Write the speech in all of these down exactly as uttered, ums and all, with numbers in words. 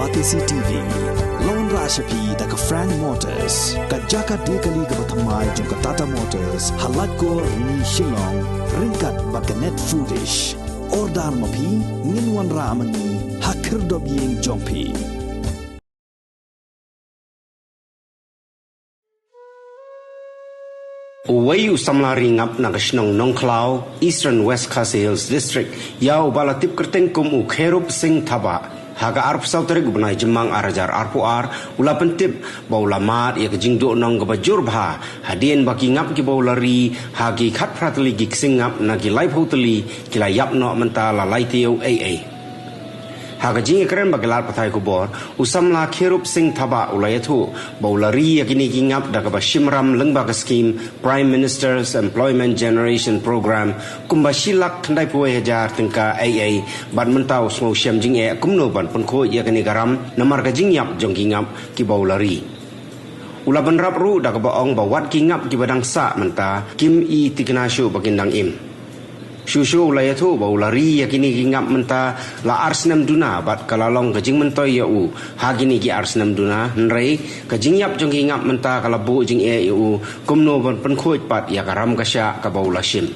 Batesi T V la wanrah sha phi da ka Frank Motors, ka jaka die kali kaba thymmai jong ka Tata Motors, ha Laitkor, Rni, Shillong, ryngkat bad ka Net Foodish. Order ma phi, ngin wanrah ma ngi ha khyrdop ïing jong phi. Uwei u samla ri ngap na ka shnong Nongkhlaw, Eastern West Khasi Hills District, ïa uba la tip kyrteng kum u Kherup Singh Thabah, ha ka arphew saw tarik u bnai Jymmang ar hajar arphew ar, u la pyntip ba u la mad ïa ka jingduhnong kaba jur bha hadien ba ki ngap kiba u la ri ha ki khatphra tylli ki ksing ngap na ki laiphew tylli ki la ïap noh mynta la lai taïew eiei. Ha ka jingïakren bad ki lad pathai khubor, u samla Kherup Singh Thabah u la ïathuh ba u la ri ïa kine ki ngap da kaba shim ram lyngba ka skhim Prime Minister's Employment Generation Programme kumba shi lak khyndai phew hajar tyngka eiei, bad mynta u sngew shem jingeh kumno ban pynkhuid ïa kane ka ram namar ka jingïap jong ki ngap kiba u la ri. U la bynrap ruh da kaba ong ba wat ki ngap kiba dang sah mynta kim i thikna shuh ba kin dang im. Shuh shuh u la ïathuh ba u la ri ïa kine ki ngap mynta la ar snem duna bad ka la long ka jingmyntoi ïa u ha kine ki ar snem duna, hynrei ka jingïap jong ki ngap mynta ka la buh jingeh ïa u kumno ban pynkhuid pat ïa ka ram ka shah kaba u la shim.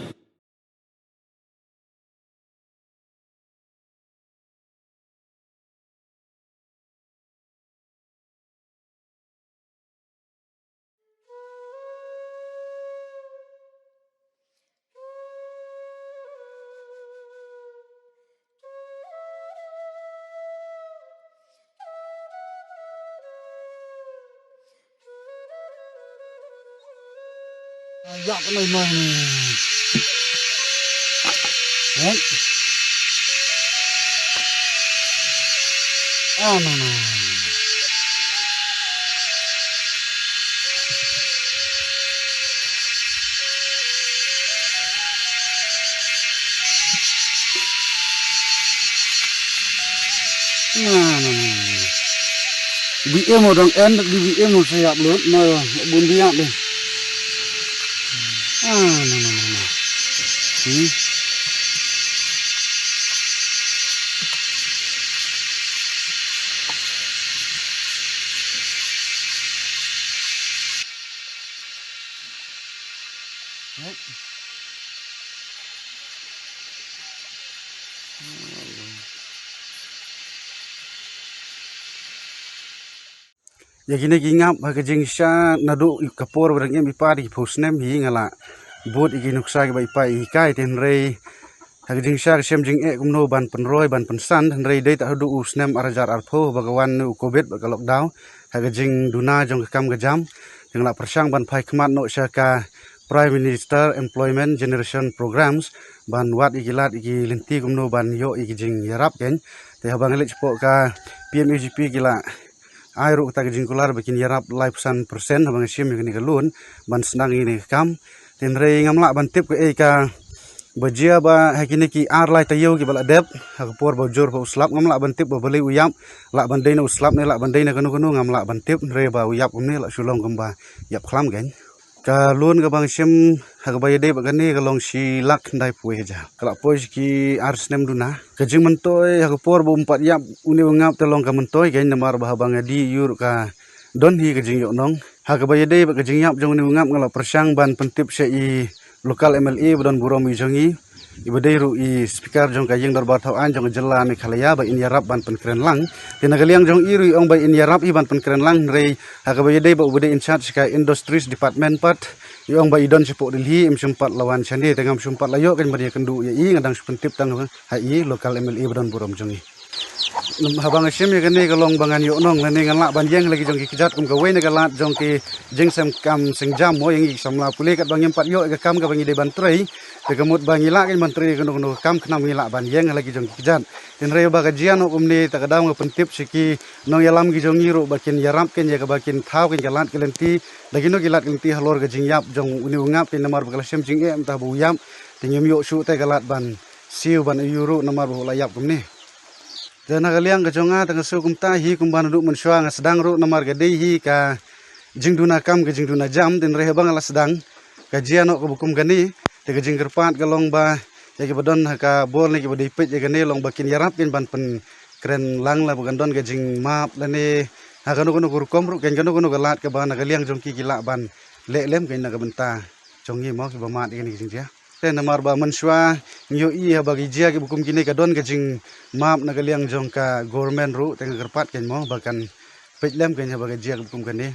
Yak noi noi ni. Eh? Ah, no, no. Na, na, na, na. Bi em o dang en, bi bi em o sa ïap lut, na, bun bi ïap deh. Ah, na, na, na, na. Hmm. Ïa kine ki ngap ha ka jingshisha naduh ka por ba dang im i pa da ki phew snem hi nga la bud ïa ki nuksa kiba i pa i hikai, te hynrei ha ka jingshisha ka shem jingeh kumno ban pynroi ban pynsand, hynrei dei tang haduh u snem ar hajar arphew ba ka wan u Covid bad ka lockdown, ha ka jingduna jong ka kam ka jam, te nga la pyrshang ban phai khmat noh sha ka Prime Minister Employment Generation Programs ban wad ïa ki lad ïa ki lynti kumno ban ïoh ïa ki jingïarap kein. Te haba nga leit shapoh ka P M A G P ki la ai ruh kata ka jingkular ba kin ïarap laiphew san percent haba nga shim ïa kane ka loan ban sdang ïa kane ka kam. Te hynrei ngam lah ban tip kaei kaba jia ba ha kine ki ar lai taïew kiba la dep, ha ka por ba u jur bad u slap, ngam lah ban tip ba balei u ïap, lah ban dei na u slap ne lah ban dei na kano kano, ngam lah ban tip, hynrei ba u ïap kumne la shu long kumba ïap khlam kein. Ka loan kaba nga shim ha kaba ïadei bad kane ka long shi lak khyndai phew hajar. Ka la poi sha ki ar snem duna. Ka jingmyntoi ha ka por ba um pat ïap une u ngap te long ka myntoi kein namar ba haba nga die ïa u ruh ka don hi ka jingïohnong. Ha kaba ïadei bad ka jingïap jong une u ngap nga la pyrshang ban pyntip sha i local M L A ba don burom i jong ngi, iba dei ruh i Speaker jong ka Ïing Dorbar Thawaiñ jong ka jylla Meghalaya ba in ïarap ban pynkren lang. Te na ka liang jong i ruh i ong ba in ïarap hi ban pynkren lang, hynrei ha kaba ïadei bad uba dei in charge ka Industries Department pat, i ong ba i don shapoh Delhi, im shym pat la wan shane, te ngam shym pat la ïoh kein ban ïakynduh ïa i, nga dang shu pyntip tang ha i local M L A ba don burom jong ngi. Haba nga shim ïa kane ka long ba ngan ïohnong lane ngan lah ban ïeng ha la ki jong ki kjat kum kawei na ka lad jong ki jingsem kam seng jam mo ïa ngi ki samla pule katba ngim pat ïoh ïa ka kam kaba ngi dei ban trei. Te ka mut ba ngi lah kein ban trei ïa kano kano ka kam khnang ngi lah ban ïeng ha la ki jong ki kjat. Te hynrei ba ka jia noh kumne, ta ka daw nga pyntip sha ki nongïalam ki jong ngi ruh ba kin ïarap kein ïa kaba kin thaw kein ka lad ka lynti, da kino ki lad ki lynti halor ka jingïap jong une u ngap kein namar ba ka la shem jingeh mynta ba u ïap. Te ngim ïoh shuh te ka lad ban siew ban ïoh ruh namar ba u la ïap kumne. Te na ka liang ka jong nga te nga shu kumta hi kumba naduh mynshuwa nga sdang ruh namar ka dei hi ka jingduna kam ka jingduna jam, te hynrei haba nga la sdang ka jia noh kaba kum kane, te ka jingkyrpad ka long ba ïa kiba don ha ka bor ne kiba dei peit ïa kane long ba kin ïarap kein ban pyn kren lang la ba kan don ka jingmap lane ha kano kano ka rukom ruh, kan kano kano ka lad kaba na ka liang jong ki ki lah ban leh lem kan na ka bynta jong ngi mo kiba mad ïa kane ka jingjia. Te namar ba mynshuwa ngi ïohi haba ki jia kiba kum kine ka don ka jingmap na ka liang jong ka government ruh, te nga kyrpad kan mo ba kan peit lem kan haba ka jia kiba kum kane.